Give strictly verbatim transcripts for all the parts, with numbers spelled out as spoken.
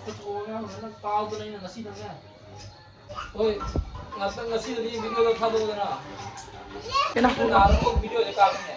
ꯄꯨꯊꯣꯛꯑꯒ ꯐꯖꯅ ꯀꯥꯎꯗꯅ ꯑꯩꯅ ꯉꯁꯤꯗꯅꯦ꯫ ꯍꯣꯏ, ꯉꯥꯛꯇꯪ ꯉꯁꯤꯗꯗꯤ ꯚꯤꯗꯤꯑꯣꯗꯣ ꯊꯥꯗꯣꯛꯑꯣꯗꯅ꯫ ꯀꯩꯅꯣ? ꯅꯪ ꯅꯍꯥꯟ ꯑꯃꯨꯛ ꯚꯤꯗꯤꯑꯣꯁꯦ ꯀꯥꯞꯄꯅꯦ꯫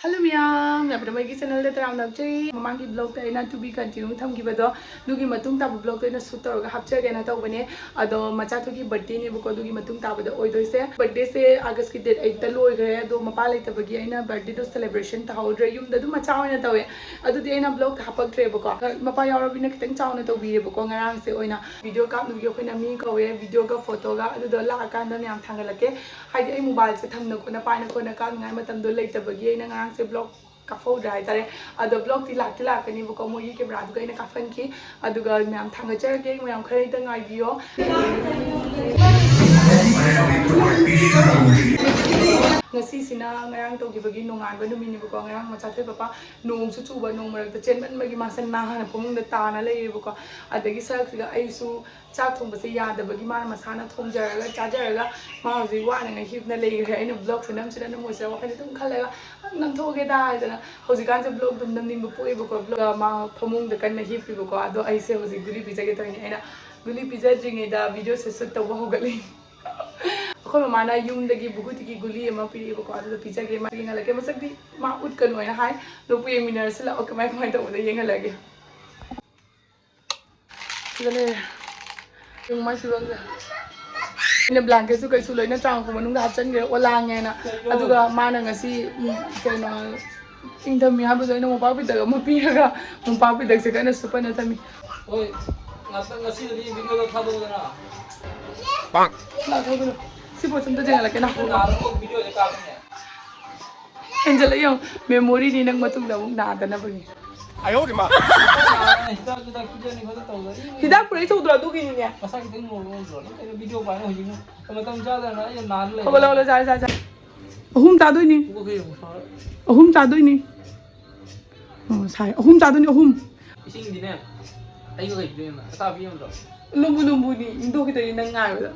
Hello ꯃꯌꯥꯝ, ꯌꯥꯝꯅ ꯃꯣꯏꯒꯤ ꯆꯦꯅꯦꯜꯗ ꯇꯔꯥꯝꯅ ꯑꯣꯛꯆꯔꯤ꯫ ꯃꯃꯥꯡꯒꯤ ꯕ꯭ꯂꯣꯛꯇ ꯑꯩꯅ to be continue ꯊꯝꯈꯤꯕꯗꯣ, ꯑꯗꯨꯒꯤ ꯃꯇꯨꯡ ꯇꯥꯕ ꯕ꯭ꯂꯣꯛꯇ ꯑꯣꯏꯅ ꯁꯨꯠ ꯇꯧꯔꯒ ꯍꯥꯞꯆꯒꯦꯅ ꯇꯧꯕꯅꯦ꯫ ꯑꯗꯣ ꯃꯆꯥꯊꯣꯏꯒꯤ ꯕꯥꯔꯗꯦꯅꯦꯕꯀꯣ, ꯑꯗꯨꯒꯤ ꯃꯇꯨꯡ ꯇꯥꯕꯗ ꯑꯣꯏꯗꯣꯏꯁꯦ꯫ ꯕꯥꯔꯗꯦꯁꯦ ꯑꯥꯒꯁꯀꯤ ꯗꯦꯠ ꯑꯩꯠꯇ ꯂꯣꯏꯈ꯭ꯔꯦ, ꯑꯗꯣ ꯃꯄꯥ ꯂꯩꯇꯕꯒꯤ ꯑꯩꯅ ꯕꯥꯔꯗꯦꯗꯣ ꯁꯦꯂꯦꯕ꯭ꯔꯦꯁꯟ ꯇꯧꯍꯧꯗ꯭ꯔꯦ, ꯌꯨꯝꯗ ꯑꯗꯨꯝ ꯃꯆꯥ ꯑꯣꯏꯅ ꯇꯧꯋꯦ꯫ ꯑꯗꯨꯗꯤ ꯑꯩꯅ ꯕ꯭ꯂꯣꯛꯇ ꯍꯥꯄꯛꯇ꯭ꯔꯦꯕꯀꯣ, ꯃꯄꯥ ꯌꯥꯎꯔꯕꯅꯤꯅ ꯈꯤꯇꯪ ꯆꯥꯎꯅ ꯇꯧꯕꯤꯔꯦꯕꯀꯣ꯫ ꯉꯔꯥꯡꯁꯦ ꯑꯣꯏꯅ ꯚꯤꯗꯤꯑꯣ ꯀꯥꯞꯅꯕꯒꯤ ꯑꯩꯈꯣꯏꯅ ꯃꯤ ꯀꯧꯋꯦ, ꯚꯤꯗꯤꯑꯣꯒ ꯐꯣꯇꯣꯒ, ꯑꯗꯨꯗꯣ ꯂꯥꯛꯑꯀꯥꯟꯗ ꯃꯌꯥꯝ ꯊꯥꯡꯒꯠꯂꯛꯀꯦ꯫ ꯍꯥꯏꯗꯤ ꯑꯩ ꯃꯣꯕꯥꯏꯜꯁꯦ ꯊꯝꯅ ꯈꯣꯠꯅ, ꯄꯥꯏꯅ ꯈꯣꯠꯅ ꯀꯥꯞꯅꯤꯡꯉꯥꯏ ꯃꯇꯝꯗꯣ ꯂꯩꯇꯕꯒꯤ ꯑꯩꯅ ꯉꯔꯥꯡꯁꯦ ꯕ꯭ꯂꯣꯛ ꯀꯥꯞꯍꯧꯗ꯭ꯔꯦ ꯍꯥꯏꯇꯥꯔꯦ꯫ ꯑꯗꯣ ꯕ꯭ꯂꯣꯛꯇꯤ ꯂꯥꯛꯇꯤ ꯂꯥꯛꯀꯅꯤꯕꯀꯣ, ꯃꯣꯏꯒꯤ ꯀꯦꯃꯦꯔꯥꯗꯨꯒ ꯑꯩꯅ ꯀꯥꯞꯍꯟꯈꯤ꯫ ꯑꯗꯨꯒ ꯃꯌꯥꯝ ꯊꯥꯡꯒꯠꯆꯔꯒꯦ, ꯃꯌꯥꯝ ꯈꯔ ꯍꯦꯛꯇ ꯉꯥꯏꯕꯤꯌꯣ꯫ ꯉꯁꯤꯁꯤꯅ ꯉꯔꯥꯡ ꯇꯧꯈꯤꯕꯒꯤ ꯅꯣꯡꯉꯥꯟꯕ ꯅꯨꯃꯤꯠꯅꯦꯕꯀꯣ꯫ ꯉꯔꯥꯡ ꯃꯆꯥꯊꯣꯏ ꯄꯄꯥ ꯅꯣꯡꯁꯨ ꯆꯨꯕ, ꯅꯣꯡ ꯃꯔꯛꯇ ꯆꯦꯟꯃꯟꯕꯒꯤ ꯃꯥꯁꯦ ꯅꯥ ꯍꯥꯟꯅ ꯐꯃꯨꯡꯗ ꯇꯥꯅ ꯂꯩꯔꯦꯕꯀꯣ꯫ ꯑꯗꯒꯤ ꯁꯔꯛꯁꯤꯗ ꯑꯩꯁꯨ ꯆꯥꯛ ꯊꯣꯡꯕꯁꯦ ꯌꯥꯗꯕꯒꯤ ꯃꯥꯅ ꯃꯁꯥꯅ ꯊꯣꯡꯖꯔꯒ ꯆꯥꯖꯔꯒ ꯃꯥ ꯍꯧꯖꯤꯛ ꯋꯥꯅꯉꯥꯏ ꯍꯤꯞꯅ ꯂꯩꯈ꯭ꯔꯦ꯫ ꯑꯩꯅ ꯕ꯭ꯂꯣꯛꯁꯦ ꯅꯝꯁꯤꯔ ꯅꯝꯃꯣꯏꯁꯤꯔ ꯋꯥꯈꯜꯁꯦ ꯑꯗꯨꯝ ꯈꯜꯂꯒ ꯅꯝꯊꯣꯛꯑꯒꯦꯗ ꯍꯥꯏꯗꯅ ꯍꯧꯖꯤꯛꯀꯥꯟꯁꯦ ꯕ꯭ꯂꯣꯛ ꯑꯗꯨꯝ ꯅꯝꯅꯤꯡꯕ ꯄꯣꯛꯑꯦꯕꯀꯣ꯫ ꯕ꯭ꯂꯣꯛ ꯃꯥ ꯐꯃꯨꯡꯗ ꯀꯟꯅ ꯍꯤꯞꯄꯤꯕꯀꯣ꯫ ꯑꯗꯣ ꯑꯩꯁꯦ ꯍꯧꯖꯤꯛ ꯒꯨꯂꯤ ꯄꯤꯖꯒꯦ ꯇꯧꯔꯤꯅꯦ꯫ ꯑꯩꯅ ꯒꯨꯂꯤ ꯄꯤꯖꯗ꯭ꯔꯤꯉꯩꯗ ꯚꯤꯗꯤꯑꯣꯁꯦ ꯁꯨꯠ ꯇꯧꯕ ꯍꯧꯒꯠꯂꯤ꯫ ꯑꯩꯈꯣꯏ ꯃꯃꯥꯅ ꯌꯨꯝꯗꯒꯤ ꯚꯨꯕꯨꯇꯤꯒꯤ ꯒꯨꯂꯤ ꯑꯃ ꯄꯤꯔꯛꯑꯦꯕꯀꯣ꯫ ꯑꯗꯨꯗꯣ ꯄꯤꯖꯒꯦ, ꯃꯥ ꯌꯦꯡꯍꯜꯂꯛꯀꯦ꯫ ꯃꯁꯛꯇꯤ ꯃꯥ ꯎꯠꯀꯅꯨ ꯍꯥꯏꯅ ꯍꯥꯏ꯫ ꯑꯗꯣ ꯄꯨ ꯌꯦꯡꯃꯤꯟꯅꯔꯁꯤ ꯂꯥꯛꯑꯣ, ꯀꯃꯥꯏ ꯀꯃꯥꯏꯅ ꯇꯧꯕꯅꯣ ꯌꯦꯡꯍꯜꯂꯛꯑꯒꯦ꯫ ꯁꯤꯗ ꯂꯩꯔꯦ꯫ ꯌꯦꯡꯉꯨ ꯃꯥꯏ ꯐꯤꯕꯝꯁꯦ꯫ ꯑꯩꯅ ꯕ꯭ꯂꯥꯡꯀꯦꯠꯁꯨ ꯀꯩꯁꯨ ꯂꯣꯏꯅ ꯇ꯭ꯔꯥꯡꯈꯣ ꯃꯅꯨꯡꯗ ꯍꯥꯞꯆꯤꯟꯈ꯭ꯔꯦ, ꯑꯣꯂꯥꯡꯉꯦꯅ꯫ ꯀꯩꯅꯣ? ꯑꯗꯨꯒ ꯃꯥꯅ ꯉꯁꯤ, ꯎꯝ, ꯀꯩꯅꯣ, ꯏꯪꯊꯝꯃꯤ ꯍꯥꯏꯕꯗꯣ ꯑꯩꯅ ꯃꯣꯝꯄꯥꯛ ꯐꯤꯗꯛ ꯑꯃ ꯄꯤꯔꯒ ꯃꯣꯝꯄꯥꯛ ꯐꯤꯗꯛꯁꯦ ꯀꯟꯅ ꯁꯨꯞꯄꯅ ꯊꯝꯃꯤ꯫ ꯍꯣꯏ, ꯉꯥꯛꯇꯪ ꯉꯁꯤꯗꯗꯤ ꯚꯤꯗꯤꯑꯣꯗꯣ ꯊꯥꯗꯣꯛꯑꯣꯗꯅ꯫ ꯂꯥꯛꯑꯣ, ꯊꯥꯗꯣꯛꯑꯣ꯫ ꯁꯤ ꯄꯣꯠꯁꯦ ꯑꯝꯇ ꯌꯦꯡꯍꯜꯂꯛꯀꯦ, ꯅꯪ ꯅꯍꯥꯟ ꯑꯃꯨꯛ ꯚꯤꯗꯤꯑꯣꯁꯦ ꯀꯥꯞꯄꯅꯦ꯫ ꯍꯦꯟꯖꯜꯂꯛꯑꯦ ꯌꯦꯡꯉꯨ꯫ ꯃꯦꯃꯣꯔꯤꯅꯤ ꯅꯪ ꯃꯇꯨꯡꯗ ꯑꯃꯨꯛ ꯅꯥꯗꯅꯕꯒꯤ꯫ ꯍꯤꯗꯥꯛ ꯄꯨꯔꯛꯏ ꯇꯧꯗ꯭ꯔꯣ ꯑꯗꯨꯒꯤꯅꯤꯅꯦ? ꯃꯁꯥ ꯈꯤꯇꯪ ꯅꯣꯔꯃꯦꯜ ꯑꯣꯏꯗ꯭ꯔꯣ? ꯅꯪ ꯀꯩꯅꯣ ꯚꯤꯗꯤꯑꯣ ꯄꯥꯏꯅ ꯍꯧꯖꯤꯛꯅ ꯃꯇꯝ ꯆꯥꯗꯅ ꯑꯩꯅ ꯅꯥꯟ ꯂꯩ꯫ ꯍꯧꯒꯠꯂꯣ, ꯍꯧꯒꯠꯂꯣ, ꯆꯥꯔꯦ, ꯆꯥꯔꯦ, ꯆꯥꯔꯦ꯫ ꯑꯍꯨꯝ ꯆꯥꯗꯣꯏꯅꯤ꯫ ꯄꯨꯛꯀ ꯈꯔ ꯌꯦꯡꯉꯨ, ꯁꯥꯔꯦ꯫ ꯑꯍꯨꯝ ꯆꯥꯗꯣꯏꯅꯤ, ꯑꯍꯨꯝ꯫ ꯑꯣ, ꯁꯥꯏ꯫ ꯑꯍꯨꯝ ꯆꯥꯗꯣꯏꯅꯤ, ꯑꯍꯨꯝ꯫ ꯏꯁꯤꯡꯗꯤꯅꯦ, ꯑꯩꯒ ꯀꯩ ꯄꯤꯔꯤꯅꯣ? ꯑꯆꯥ ꯄꯤꯔꯝꯗ꯭ꯔꯣ? ꯂꯨꯝꯕꯨ ꯂꯨꯝꯕꯨꯅꯤ, ꯏꯪꯊꯣꯛꯈꯤꯗꯣꯏꯅꯤ ꯅꯪ ꯉꯥꯏꯕꯗ꯫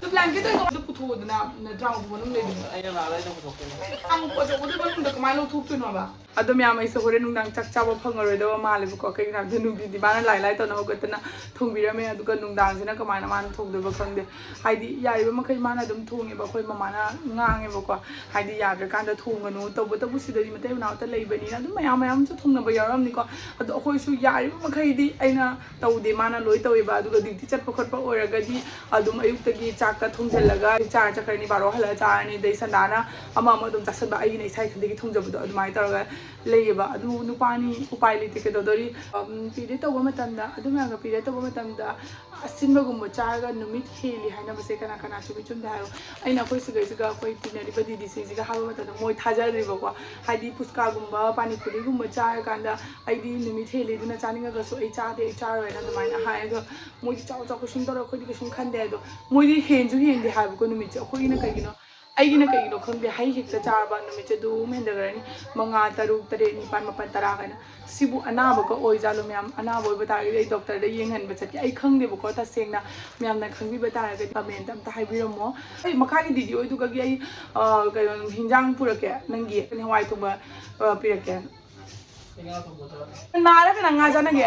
ꯑꯗꯨ ꯕ꯭ꯂꯥꯡꯀꯦꯠꯇꯣ ꯑꯩꯉꯣꯟꯗ ꯄꯨꯊꯣꯛꯑꯣꯗꯅ, ꯅꯠꯇ꯭ꯔꯥ ꯍꯧꯖꯤꯛ ꯃꯅꯨꯡ ꯂꯩꯕꯅꯤꯅ꯫ ꯑꯩꯅ ꯂꯥꯛꯑꯒ ꯑꯩ ꯑꯗꯨꯝ ꯄꯨꯊꯣꯛꯀꯦ꯫ ꯍꯥꯡꯕ ꯑꯆꯧꯕꯗꯨ ꯃꯅꯨꯡꯗ ꯀꯃꯥꯏꯅ ꯂꯧꯊꯣꯛꯇꯣꯏꯅꯣꯕ? ꯑꯗꯣ ꯃꯌꯥꯝ, ꯑꯩꯁꯦ ꯍꯣꯔꯦꯟ ꯅꯨꯡꯗꯥꯡ ꯆꯥꯛ ꯆꯥꯕ ꯐꯪꯉꯔꯣꯏꯗꯕ ꯃꯥꯜꯂꯦꯕꯀꯣ꯫ ꯀꯩꯒꯤꯅꯣ ꯍꯥꯏꯕꯗ ꯅꯨꯡꯊꯤꯟꯗꯤ ꯃꯥꯅ ꯂꯥꯏ ꯂꯥꯏ ꯇꯧꯅ ꯍꯧꯒꯠꯇꯅ ꯊꯣꯡꯕꯤꯔꯝꯃꯦ, ꯑꯗꯨꯒ ꯅꯨꯡꯗꯥꯡꯁꯤꯅ ꯀꯃꯥꯏꯅ ꯃꯥꯅ ꯊꯣꯡꯗꯣꯏꯕ ꯈꯪꯗꯦ꯫ ꯍꯥꯏꯗꯤ ꯌꯥꯔꯤꯕ ꯃꯈꯩ ꯃꯥꯅ ꯑꯗꯨꯝ ꯊꯣꯡꯉꯦꯕ꯫ ꯑꯩꯈꯣꯏ ꯃꯃꯥꯅ ꯉꯥꯡꯉꯦꯕꯀꯣ, ꯍꯥꯏꯗꯤ ꯌꯥꯗ꯭ꯔꯀꯥꯟꯗ ꯊꯣꯡꯒꯅꯨ, ꯇꯧꯕꯇꯕꯨ ꯁꯤꯗꯗꯤ ꯃꯇꯩ ꯃꯅꯥꯎ ꯑꯃꯠꯇ ꯂꯩꯕꯅꯤꯅ꯫ ꯑꯗꯨꯝ ꯃꯌꯥꯝ ꯃꯌꯥꯝꯁꯨ ꯊꯣꯡꯅꯕ ꯌꯥꯎꯔꯝꯅꯤꯀꯣ꯫ ꯑꯗꯣ ꯑꯩꯈꯣꯏꯁꯨ ꯌꯥꯔꯤꯕ ꯃꯈꯩꯗꯤ ꯑꯩꯅ ꯇꯧꯗꯦ, ꯃꯥꯅ ꯂꯣꯏ ꯇꯧꯋꯦꯕ꯫ ꯑꯗꯨꯒ ꯗ꯭ꯌꯨꯇꯤ ꯆꯠꯄ ꯈꯣꯠꯄ ꯑꯣꯏꯔꯒꯗꯤ ꯑꯗꯨꯝ ꯑꯌꯨꯛꯇꯒꯤ ꯆꯥꯛꯀ ꯊꯣꯡꯖꯤꯜꯂꯒ ꯆꯥꯔ ꯆꯠꯈ꯭ꯔꯅꯤ, ꯕꯥꯔꯣ ꯍꯜꯂꯛꯑ ꯆꯥꯔꯅꯤ, ꯑꯗꯩ ꯁꯟꯗꯥꯅ ꯑꯃ ꯑꯃ ꯑꯗꯨꯝ ꯆꯥꯁꯟꯕ, ꯑꯩꯒꯤꯅ ꯏꯁꯥ ꯏꯊꯟꯗꯒꯤ ꯊꯣꯡꯖꯕꯗꯣ ꯑꯗꯨꯃꯥꯏꯅ ꯇꯧꯔꯒ ꯂꯩꯌꯦꯕ꯫ ꯑꯗꯨ ꯅꯨꯄꯥꯅꯤ, ꯎꯄꯥꯏ ꯂꯩꯇꯦ, ꯀꯩꯗꯧꯗꯣꯔꯤ? ꯄꯤꯔꯦꯠ ꯇꯧꯕ ꯃꯇꯝꯗ, ꯑꯗꯨ ꯃꯌꯥꯝꯒ ꯄꯤꯔꯦꯠ ꯇꯧꯕ ꯃꯇꯝꯗ ꯑꯁꯤꯟꯕꯒꯨꯝꯕ ꯆꯥꯔꯒ ꯅꯨꯃꯤꯠ ꯍꯦꯜꯂꯤ ꯍꯥꯏꯅꯕꯁꯦ ꯀꯅꯥ ꯀꯅꯥ ꯆꯨꯝꯃꯤ ꯆꯨꯝꯗꯦ ꯍꯥꯏꯔꯣ? ꯑꯩꯅ ꯑꯩꯈꯣꯏ ꯁꯤꯒꯩꯁꯤꯒ ꯑꯩꯈꯣꯏ ꯇꯤꯟꯅꯔꯤꯕ ꯗꯤꯗꯤꯁꯤꯡꯁꯤꯒ ꯍꯥꯏꯕ ꯃꯇꯝꯗ ꯃꯣꯏ ꯊꯥꯖꯗ꯭ꯔꯤꯕꯀꯣ꯫ ꯍꯥꯏꯗꯤ ꯄꯨꯁꯀꯥꯒꯨꯝꯕ ꯄꯥꯅꯤꯄꯨꯔꯤꯒꯨꯝꯕ ꯆꯥꯔꯀꯥꯟꯗ ꯑꯩꯗꯤ ꯅꯨꯃꯤꯠ ꯍꯦꯜꯂꯤ, ꯑꯗꯨꯅ ꯆꯥꯅꯤꯡꯉꯒꯁꯨ ꯑꯩ ꯆꯥꯗꯦ, ꯑꯩ ꯆꯥꯔꯣꯏꯅ ꯑꯗꯨꯃꯥꯏꯅ ꯍꯥꯏ꯫ ꯑꯗꯣ ꯃꯣꯏꯗꯤ ꯆꯥꯎ ꯆꯥꯎ ꯀꯩꯁꯨꯝ ꯇꯧꯔꯣꯏ, ꯑꯩꯈꯣꯏꯗꯤ ꯀꯩꯁꯨꯝ ꯈꯟꯗꯦ꯫ ꯑꯗꯣ ꯃꯣꯏꯗꯤ ꯍꯦꯟꯁꯨ ꯍꯦꯟꯗꯦ ꯍꯥꯏꯕꯀꯣ ꯅꯨꯃꯤꯠꯁꯦ꯫ ꯑꯩꯈꯣꯏꯒꯤꯅ ꯀꯩꯒꯤꯅꯣ, ꯑꯩꯒꯤꯅ ꯀꯩꯒꯤꯅꯣ ꯈꯪꯗꯦ, ꯍꯩ ꯍꯦꯛꯇ ꯆꯥꯔꯕ ꯅꯨꯃꯤꯠꯁꯦ ꯑꯗꯨꯝ ꯍꯦꯟꯊꯈ꯭ꯔꯅꯤ꯫ ꯃꯉꯥ, ꯇꯔꯨꯛ, ꯇꯔꯦꯠ, ꯅꯤꯄꯥꯜ, ꯃꯥꯄꯜ, ꯇꯔꯥ ꯀꯥꯏꯅ꯫ ꯁꯤꯕꯨ ꯑꯅꯥꯕꯒ ꯑꯣꯏꯖꯥꯠꯂꯣ ꯃꯌꯥꯝ? ꯑꯅꯥꯕ ꯑꯣꯏꯕ ꯇꯥꯔꯒꯗꯤ ꯑꯩ ꯗꯣꯛꯇꯔꯗ ꯌꯦꯡꯍꯟꯕ ꯆꯠꯀꯦ꯫ ꯑꯩ ꯈꯪꯗꯦꯕꯀꯣ, ꯇꯁꯦꯡꯅ ꯃꯌꯥꯝꯅ ꯈꯪꯕꯤꯕ ꯇꯥꯔꯒꯗꯤ ꯀꯃꯦꯟꯇ ꯑꯝꯇ ꯍꯥꯏꯕꯤꯔꯝꯃꯣ꯫ ꯑꯩ ꯃꯈꯥꯒꯤ ꯗꯤꯗꯤ ꯑꯣꯏꯗꯨꯒꯒꯤ ꯑꯩ, ꯑ, ꯀꯩꯅꯣ, ꯍꯤꯟꯖꯥꯡ ꯄꯨꯔꯛꯀꯦ ꯅꯪꯒꯤ꯫ ꯍꯋꯥꯏ ꯊꯣꯡꯕ, ꯑ, ꯄꯤꯔꯛꯀꯦ꯫ ꯅꯥꯔ ꯀꯅꯥ ꯉꯥ ꯆꯥꯅꯒꯦ?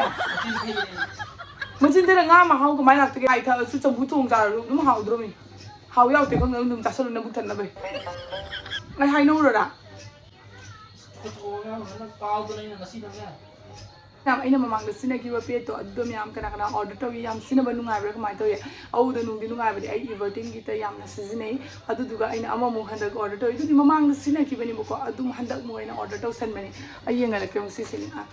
ꯃꯆꯤꯟ ꯊꯤꯔ ꯉꯥ ꯃꯍꯥꯎ ꯀꯃꯥꯏꯅ ꯂꯥꯛꯇꯒꯦ? ꯍꯥꯏ ꯊꯛꯑꯁꯨ ꯆꯝꯐꯨ ꯊꯣꯡ ꯆꯥꯔꯁꯨ ꯑꯗꯨꯝ ꯍꯥꯎꯗ꯭ꯔꯣꯃꯤ꯫ ꯍꯥꯎ ꯌꯥꯎꯗꯦ ꯈꯪꯗꯦ, ꯑꯗꯨꯝ ꯆꯥꯁꯜꯂꯨ ꯅꯕꯨꯛ ꯊꯟꯅꯕꯩ꯫ ꯑꯩ ꯍꯥꯏꯅꯧꯔꯣꯔꯥ? ꯃꯌꯥꯝ, ꯑꯩꯅ ꯃꯃꯥꯡꯗ ꯁꯤꯖꯤꯟꯅꯈꯤꯕ ꯄꯦꯠꯇꯣ ꯑꯗꯨꯗꯣ ꯃꯌꯥꯝ ꯀꯅꯥ ꯀꯅꯥ ꯑꯣꯔꯗꯔ ꯇꯧꯏ? ꯌꯥꯝ ꯁꯤꯖꯤꯟꯅꯕ ꯅꯨꯡꯉꯥꯏꯕ꯭ꯔꯥ? ꯀꯃꯥꯏꯅ ꯇꯧꯏ? ꯑꯗꯨꯗꯣ ꯅꯨꯡꯗꯤ ꯅꯨꯡꯉꯥꯏꯕꯅꯦ, ꯑꯩ ꯏꯚꯔꯇꯤꯟꯒꯤꯗ ꯌꯥꯝꯅ ꯁꯤꯖꯤꯟꯅꯩ꯫ ꯑꯗꯨꯗꯨꯒ ꯑꯩꯅ ꯑꯃꯃꯨꯛ ꯍꯟꯗꯛ ꯑꯣꯔꯗꯔ ꯇꯧꯏ꯫ ꯑꯗꯨꯗꯤ ꯃꯃꯥꯡꯗ ꯁꯤꯖꯤꯟꯅꯈꯤꯕꯅꯦꯕꯀꯣ, ꯑꯗꯨꯝ ꯍꯟꯗꯛ ꯑꯃꯨꯛ ꯑꯩꯅ ꯑꯣꯔꯗꯔ ꯇꯧꯁꯟꯕꯅꯦ꯫ ꯑꯩ ꯌꯦꯡꯍꯜꯂꯛꯀꯦ ꯑꯃꯨꯛ ꯁꯤꯁꯤꯅꯦ꯫ ꯑ,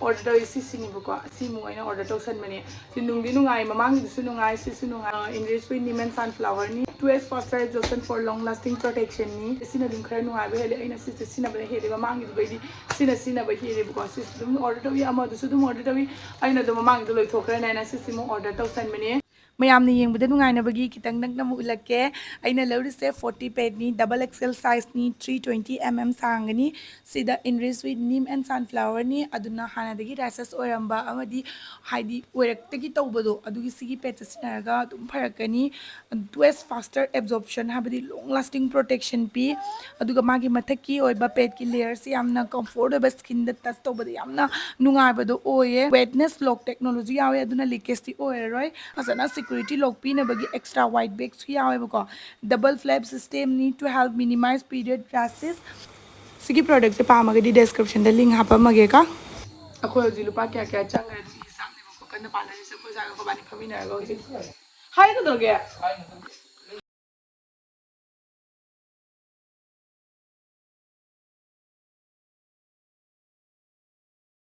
ꯑꯣꯔꯗꯔ ꯇꯧꯏ ꯁꯤꯁꯤꯅꯦꯕꯀꯣ, ꯁꯤꯃꯨꯛ ꯑꯩꯅ ꯑꯣꯔꯗꯔ ꯇꯧꯁꯟꯕꯅꯦ꯫ ꯁꯤ ꯅꯨꯡꯗꯤ ꯅꯨꯡꯉꯥꯏ, ꯃꯃꯥꯡꯒꯤꯗꯨꯁꯨ ꯅꯨꯡꯉꯥꯏ, ꯁꯤꯁꯨ ꯅꯨꯡꯉꯥꯏ꯫ Innisfree Neem and Sunflowerꯅꯤ, two S Phosphorus Lotion for long lasting protectionꯅꯤ꯫ ꯁꯤꯅ ꯑꯗꯨꯝ ꯈꯔ ꯅꯨꯡꯉꯥꯏꯕ ꯍꯦꯜꯂꯦ, ꯑꯩꯅ ꯁꯤꯁꯦ ꯁꯤꯖꯤꯟꯅꯕꯅ ꯍꯦꯜꯂꯦ꯫ ꯃꯃꯥꯡꯒꯤꯗꯨꯗꯩꯗꯤ ꯁꯤꯅ ꯁꯤꯖꯤꯟꯅꯕ ꯍꯦꯜꯂꯦꯕꯀꯣ꯫ ꯁꯤꯁꯨ ꯑꯗꯨꯝ ꯑꯣꯔꯗꯔ ꯇꯧꯏ, ꯑꯃꯗꯨꯁꯨ ꯑꯗꯨꯝ ꯑꯣꯔꯗꯔ ꯇꯧꯏ꯫ ꯑꯩꯅ ꯑꯗꯨꯝ ꯃꯃꯥꯡꯒꯤꯗꯣ ꯂꯣꯏꯊꯣꯛꯈ꯭ꯔꯅꯦꯅ ꯁꯤꯁꯤꯃꯨꯛ ꯑꯣꯔꯗꯔ ꯇꯧꯁꯟꯕꯅꯦ꯫ ꯃꯌꯥꯝꯅ ꯌꯦꯡꯕꯗ ꯅꯨꯡꯉꯥꯏꯅꯕꯒꯤ ꯈꯤꯇꯪ ꯅꯛꯅ ꯑꯃꯨꯛ ꯎꯠꯂꯛꯀꯦ꯫ ꯑꯩꯅ ꯂꯧꯔꯤꯁꯦ forty padꯅꯤ, double XL sizeꯅꯤ, three twenty mm ꯁꯥꯡꯒꯅꯤ꯫ ꯁꯤꯗ enriched with neem and sunflowerꯅꯤ꯫ ꯑꯗꯨꯅ ꯍꯥꯟꯅꯗꯒꯤ rashes ꯑꯣꯏꯔꯝꯕ ꯑꯃꯗꯤ ꯍꯥꯏꯗꯤ ꯑꯣꯏꯔꯛꯇꯒꯤ ꯇꯧꯕꯗꯣ, ꯑꯗꯨꯒꯤ ꯁꯤꯒꯤ padꯁꯦ ꯁꯤꯖꯤꯟꯅꯔꯒ ꯑꯗꯨꯝ ꯐꯔꯛꯀꯅꯤ꯫ Two S faster absorption ꯍꯥꯏꯕꯗꯤ long lasting protection ꯄꯤ꯫ ꯑꯗꯨꯒ ꯃꯥꯒꯤ ꯃꯊꯛꯀꯤ ꯑꯣꯏꯕ padꯀꯤ layerꯁꯦ ꯌꯥꯝꯅ comfort ꯑꯣꯏꯕ, skinꯗ touch ꯇꯧꯕꯗ ꯌꯥꯝꯅ ꯅꯨꯡꯉꯥꯏꯕꯗꯣ ꯑꯣꯏꯌꯦ꯫ Wetness lock technology ꯌꯥꯎꯋꯦ, ꯑꯗꯨꯅ leakageꯇꯤ ꯑꯣꯏꯔꯔꯣꯏ꯫ ꯐꯖꯅ security lock ꯄꯤꯅꯕꯒꯤ extra wide bagꯁꯨ ꯌꯥꯎꯋꯦꯕꯀꯣ꯫ Double flap systemꯅꯤ to help minimize period rashes꯫ ꯁꯤꯒꯤ productꯁꯦ ꯄꯥꯝꯃꯒꯗꯤ descriptionꯗ link ꯍꯥꯞꯄꯝꯃꯒꯦꯀꯣ꯫ ꯑꯩꯈꯣꯏ ꯍꯧꯖꯤꯛ ꯂꯨꯄꯥ ꯀꯌꯥ ꯀꯌꯥ ꯆꯪꯈ꯭ꯔꯦ ꯑꯗꯨꯒꯤ ꯍꯤꯁꯥꯞꯅꯦꯕꯀꯣ ꯀꯟꯅ ꯄꯥꯅꯔꯤꯁꯦ꯫ ꯑꯩꯈꯣꯏ ꯁꯥꯏꯒ ꯑꯩꯈꯣꯏꯕꯥꯅꯤ ꯐꯝꯃꯤꯟꯅꯔꯒ ꯍꯧꯖꯤꯛ ꯍꯥꯏꯒꯗꯧꯔꯒꯦ꯫